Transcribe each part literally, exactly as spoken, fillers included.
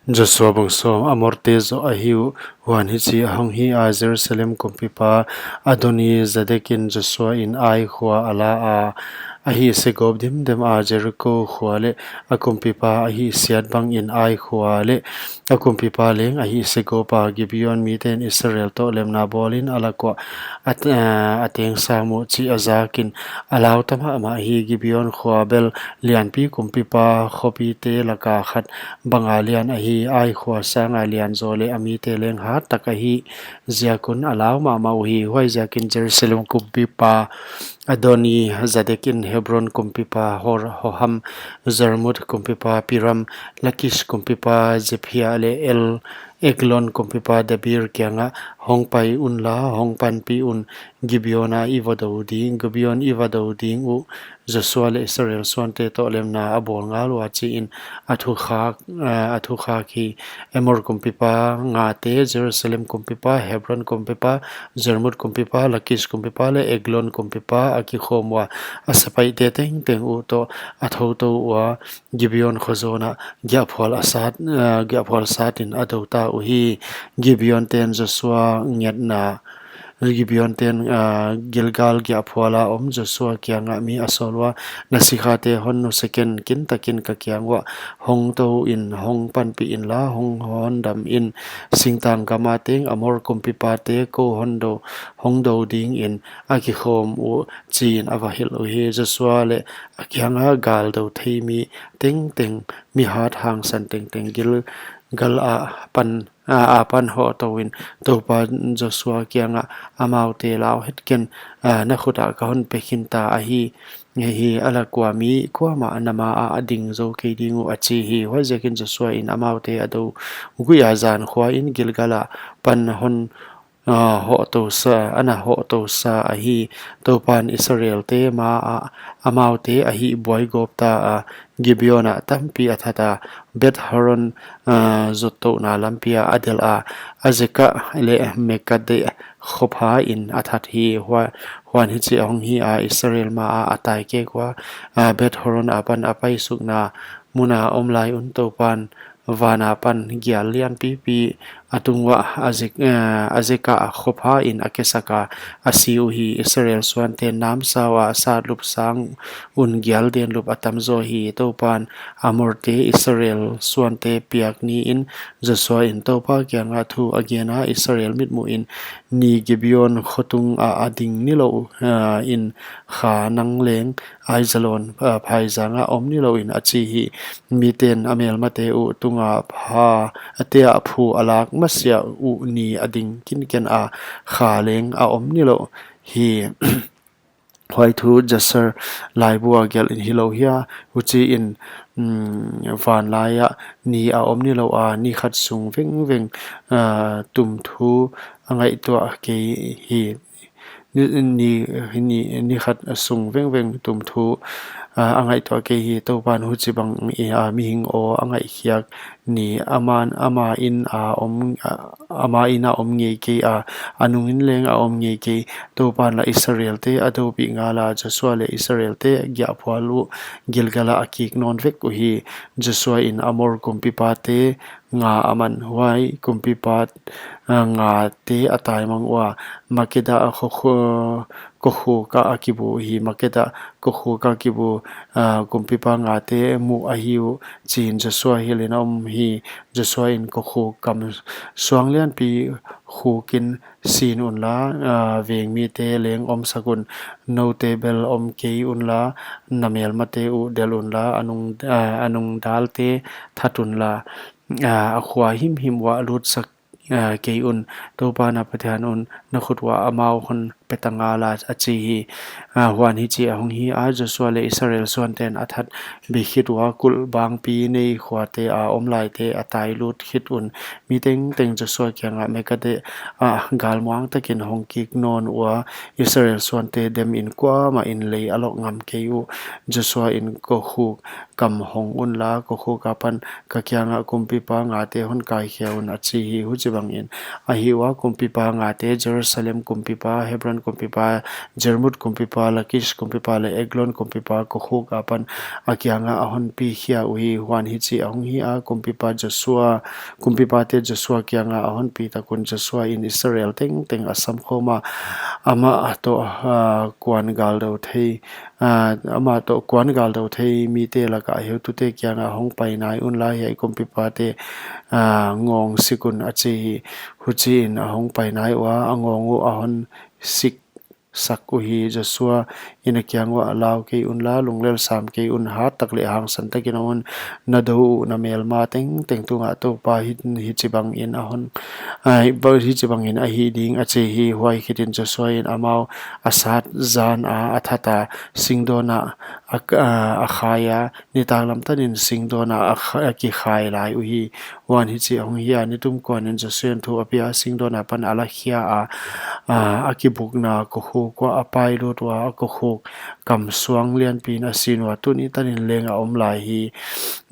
Joshua bung sawm. Amorte zoh ahi uh. Huan hichi ahong hi a, Jerusalem kumpipa Adoni-zedek in Joshua in Ai khua a la a, a hihse gawp dimdem a, Jeriko khua leh a kumpipa a hihsiat bangin Ai khua leh a kumpipa leng a hihse gawp a. Gibeon miten Israel toh lemna bawlin a lak uah a, a teng sam uh, chih a zakin, a lau ta mahmah hi. Gibeon khua bel lianpi kumpipa khopite laka khat banga lian ahi. Ai khua sanga lian zaw leh a mite leng hat tak ahih ziak un a lau mahmah uhi. Huaiziakin Jerusalem kumpipa Adoni-zedek in Hebron kumpipa Hor-, Hoham, Jarmut kumpipa Piram, Lakish kumpipa Japhia leh El-, Eglon kumpipa Debir kiangah, Hong pai unla, hong panpih un, Gibeon ah i va dou ding, Gibeon i va dou ding uh, Joshua leh Israel suante toh lemna a bawl ngal ua, chiin a thukhak, eh, a thukhak hi. Amor kumpipa ngate, Jerusalem kumpipa, Hebron kumpipa, Jarmut kumpipa, Lakish kumpipa leh Eglon kumpipa a kikhawm ua, a sepaihte tengteng uh toh a thoutou ua, Gibeon khuazawn ah giahphual a sat, eh, giahphual satin a dou ta uhi. Gibeon ten Joshua ngetna, Gibeon ten, ah, Gilgal giahphual a om Joshua kiangah mi a sawl ua, Na sikhate hon nusia ken, kintakin ka kiang uah hong tou in, hong panpih inla, hong hondam in. Singtang gam a teng Amor kumpipate kou hon dou, hong dou dingin a kikhawm uh, chiin a va hilh uhi. Joshua leh a kianga gal dou thei mi tengteng, mi hat hangsan tengteng Gilgal ah pan, a, a pan hoh touin, Toupan Joshua kiangah, Amaute lau het ken, a, na khut ah ka hon pe khin ta ahi. Hi a lak ua mi kuamah na ma ah a ding zou kei ding uh, a chi hi. Huaiziakin Joshua in amaute a dou guih a, zan khuain Gilgal ah pan hon, a, hoh tou sa, ana hoh tou sa ahi. Toupan Israelte ma ah amaute a hih buai gawp ta a, Gibeon ah tampi a that a, Beth Horon, a, zot touhna lampi ah a delh a, Azekah leh Makkedah khopha in a that hi. Hua-, huan hichi ahong hi a, Israel ma ah a tai kek ua, a, Beth Horon apan a paisukna mun a om lai un Toupan van apan gial lianpipi a tung uah Azek-, eh, Azekah khopha in a kesak a, a si uhi. Israel suante namsau a satlup sang un gial denlup a tam zaw hi. Toupan Amorte Israel suante piak niin Joshua in Toupa kiangah thu a gen a, Israel mitmuhin ni Gibeon khotung ah a ding nilouh, eh, in kha nang leng Aizalon, a, phaizang ah om nilouin, a chi hi. Miten a melmate uh tunga pha, a tea phu a lak masiah uh ni a ding kinken a, kha leng a om nilouh hi. Huai thu Jasher laibu ah gelh in hilou hia, huchiin, mm, vanlai ah ni a om nilouh a, ni khat sung vengveng, a, tum thu a ngaihtuah kei hi. Ni, ni, ni, ni khat sung vengveng tum thu, a, a ngaihtuah kei hi. Toupan huchibang, a, mihing aw a ngaihkhiak ni, ama, ama in a om, a, ama in a om ngei kei a, a nungin leng a om ngei kei. Toupan lah Israelte a doupih ngal a, Joshua leh Israelte giahphual uh Gilgal ah a kik nawn vek uhi. Joshua in Amor kumpipate nga a man, huai kumpipa, a, ngate a taimang ua, Makkedah a kokhu-, kokhuk ah a kibu hi. Makkedah kokhuk ah kibu, a, kumpipa ngate muh ahi uh, chiin Joshua hilhin a om hi. Joshua in, Kokhuk kam suang lianpi khukin sin unla, a, vengmite leng omsak un, noute bel om kei unla, na melmate uh delh unla, a nung, a, a nungdalte that unla, a, a khua himhim uah lutsak, a, kei un, Toupa na Pathian un na khut uah amau hon pe ta ngal a, a chi hi. A, huan hichi ahong hi a, Joshua leh Israel suanten a that bik khit ua kulh bangpi nei khuate a om laite a tai lut khit un, mi tengteng Joshua kiangah Makkedah ah galmuang takin hong kik nawn ua, Israel suante demin kuamahin lei a loh ngam kei uh. Joshua in, Kokhuk kam hong unla, kokhuk apan ka kiangah kumpipa ngate hon kaikhia un, a chi hi. Huchibangin a hih ua, kumpipa ngate Jerusalem kumpipa, Hebron kumpipa, Jarmuth kumpipa, Lakish kumpipa leh Eglon kumpipa kokhuk apan a kianga a honpi khia uhi. Huan hichi ahong hi a, kumpipa Joshua, kumpipate Joshua kianga a honpi takun Joshua in Israel tengteng a samkhawm a, amah toh, ah, kuan galdou thei, ah, amah toh kuan galdou thei mite laka heutute kianga hong pai nai unla, hiai kumpipate, ah, ngawng sik un, a chi hi. Huchiin a hong pai nai ua, a ngawng uh a hon sik sak uhi. Joshua in a kiang uah, lau kei unla, lunglel sam kei un, hat tak leh hangsan takin om un, na dou uh na melma tengteng tungah Toupa hi, hichibangin a hon, ah, hichibangin a hih ding, a chi hi. Huai khitin Joshua in amau a sat zan a, a that a, singdawn ah a, a, a khai a, nitaklam tanin singdawn ah a kha-, a kikhai lai uhi. Huan hichi ahong hi a, nitum kuanin Joshua in thu a pia, singdawn apan a la khia a, a, a kibukna kokhuk uah a pailut ua, a kokhuk kam suang lianpiin a sin ua, tuni tanin leng a om lai hi.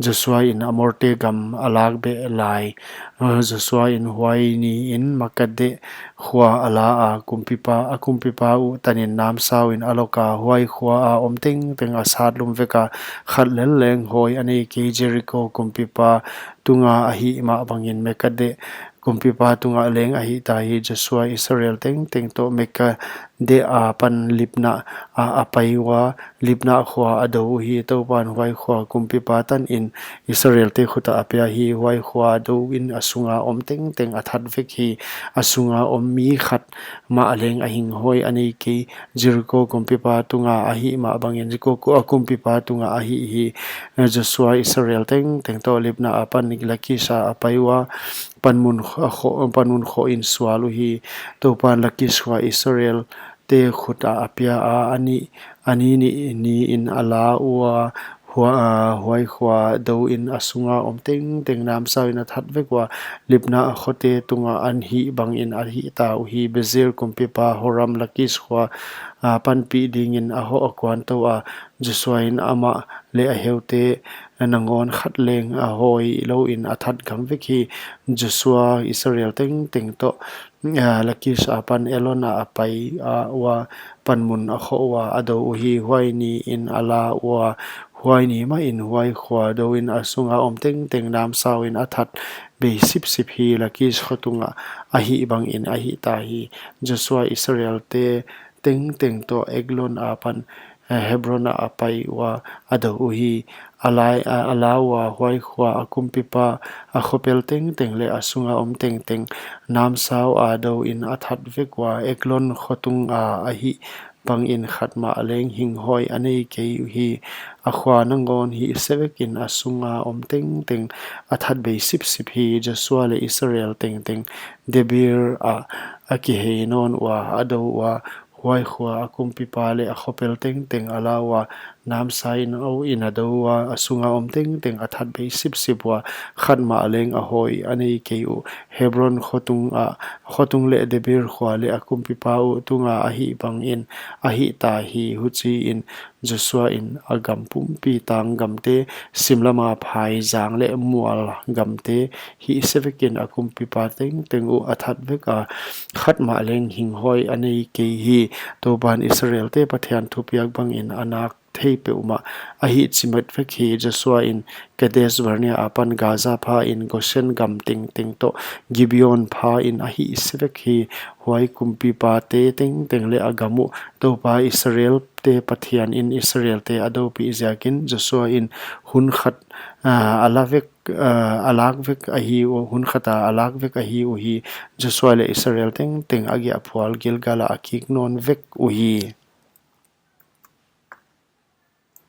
Joshua in Amorte gam a lak beh lai. Ah, Joshua in huai niin Makkedah khua a la a, kumpipa, a kumpipa uh tanin namsauin a lok a, huai khua a om tengteng a sat lum vek a, khat lel leng hawi a nei kei. Jeriko kumpipa tunga a hih mah bangin Makkedah kumpipa tunga leng a hihta hi. Joshua Israel tengteng toh Makkedah apan Libnah a, a pai ua, Libnah khua a dou uhi. Toupan huai khua kumpipa tanin Israelte khuta a pia hi. Huai khua douin a sunga om tengteng a that vek hi. A sunga om mi khat mah leng a hing hawi a nei kei. Jeriko kumpipa tunga a hih mah bangin Jeriko ku-, a kumpipa tunga a hih hi. Joshua Israel tengteng toh Libnah apan Lakish a, a pai ua, panmun kho-, kho-, panmun khoin sual uhi. Toupan Lakish khua Israelte khuta a pia a, a ni, a ni nih niin a la ua, hua-, ah, huai khua douin a sunga om tengteng namsauin a that vek ua, Libnah khote tunga a hih bangin a hihta uhi. Bezir kumpipa Horam Lakish khua, ah, panpih dingin a hoh a kuantou a, Joshua in amah leh a heute nangawn khat leng a hawi louin a that gam vek hi. Joshua Israel tengteng toh, ah, Lakish apan Elon ah a pai a ua, panmun a khoh ua a dou uhi. Huai niin a la ua, huai ni mahin huai khua douin a sunga om tengteng namsauin a that bei sipsip hi. Lakish khotunga a hih bangin a hihta hi. Joshua Israelte tengteng toh Eglon apan, eh, Hebron ah a pai ua a dou uhi. A lai, a, a la ua, huai khua a kumpipa, a khopel tengteng leh a sunga om tengteng namsau a douin a that vek ua, Eglon khotunga a hih bangin khat mah leng hing hawi a nei kei uhi. A khua nangawn hih se vekin a sunga om tengteng a that bei sipsip hi. Joshua leh Israel tengteng Debir ah a kihei nawn ua, a dou ua, huai khua a kumpipa leh a khopel tengteng a la ua, namsauin a dou ua, a sunga om tengteng a that bei sipsip ua, khat mah leng a hawi a nei kei uh. Hebron khotung ah, khotung leh Debir khua leh a kumpipa uh tunga a hih bangin a hihta hi. Huchiin Joshua in a gam pumpi tang gamte, simlama phaizang leh mual gamte hih se vekin a kumpipa tengteng uh a that vek a, khat mah leng hing hawi a nei kei hi. Toupan Israelte Pathian thupiak bangin a nak thei peuhmah a hih chimat vek hi. Joshua in Kadesh Barnea apan Gaza phain Goshen gam tengteng toh Gibeon phain a hih se vek hi. Huai kumpipate tengteng leh a gam uh Toupa Israelte Pathian in Israelte a doupih ziakin Joshua in hun khat, ah, a la vek, ah, a lak vek ahi u, hun khata a lak vek ahi uhi. Joshua leh Israel tengteng a giahphual Gilgal ah a kik nawn vek uhi.